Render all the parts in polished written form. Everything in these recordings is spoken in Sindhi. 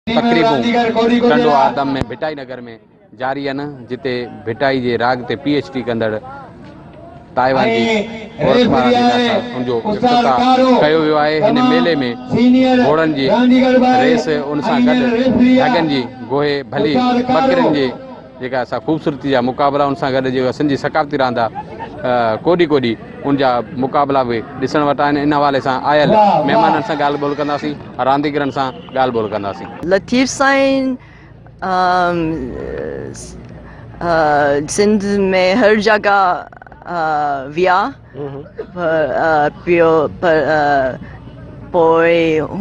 تقريبون ٽنڊو آدم ۾ ڀٽائي نگر ۾ جاري آهن، جتي ڀٽائي جي راڳ تي پي ايڇ ڊي ڪندڙ تائيوان جي عورت پاران جيڪا سا ان جو افتتاح ڪيو ويو آهي. هن ميلي ۾ گهوڙن جي ريس ان سان گڏ ڍڳن جي گوهي ڀلي ٻڪرين جي جيڪا سا خوبصورتي جا مقابلا ان سان گڏ جيڪا سنڌ جي ثقافتي راند آ ڪوڏي ڪوڏي ان جا مقابلا به ڏسڻ وٽان آهن ان حوالي سان آيل مهمانن سان ڳالهه ٻولهه ڪنداسين رانديگرن سان ڳالهه ٻولهه ڪنداسين. لطيف سائين سنڌ ۾ هر جڳهه ويا پيو پر پوء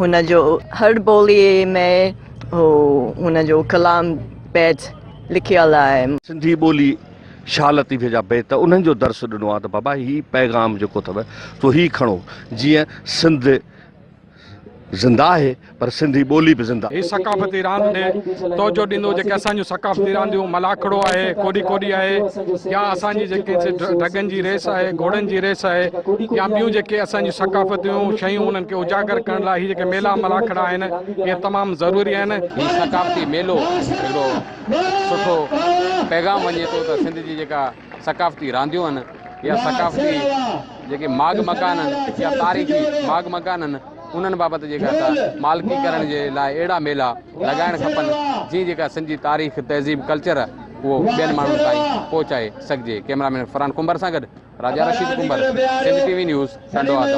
هن جو هر ٻولي ۾ هن جو ڪلام بيت لکيل آهي. سنڌي ٻولي شاهه لطيف جا بيت انهن جو درس ڏنو آهي ته بابا هي پيغام جيڪو اٿو سو هي کڻو جيئن سنڌ زنده آهي پر سنڌي ٻولي به زنده. هي ثقافتي راند ڏي توجه ڏيندو جيڪي اسان جون ثقافتي رانديون ملاکڙو آهي ڪوڏي ڪوڏي آهي يا اسان جي جيڪي ڍڳن جي ريس آهي گهوڙن جي ريس آهي يا ٻيون جيڪي اسان جون ثقافتيون شيون انهن کي اجاگر ڪرڻ لاء هي جيڪي ميلا ملاکڙا آهن اهي تمام ضروري آهن. هي ثقافتي ميلو هڪڙو سٺو پيغام وڃي ٿو ته سنڌ جي جيڪا ثقافتي رانديون آهن يا ثقافتي جيڪي ماڳ مڪان آهن يا تاريخي ماڳ مڪان آهن انهن بابت جيڪا سا مالڪي ڪرڻ جي لاء اهڙا ميلا لڳائڻ کپن جيئن جيڪا سنڌ جي تاريخ تهذيب ڪلچر اهو ٻين ماڻهن تائين پهچائي سگهجي. ڪئميرا مين فرحان ڪنڀر سان گڏ Raja Rashid Kumbhar, Sindh T V news, Tando Adam.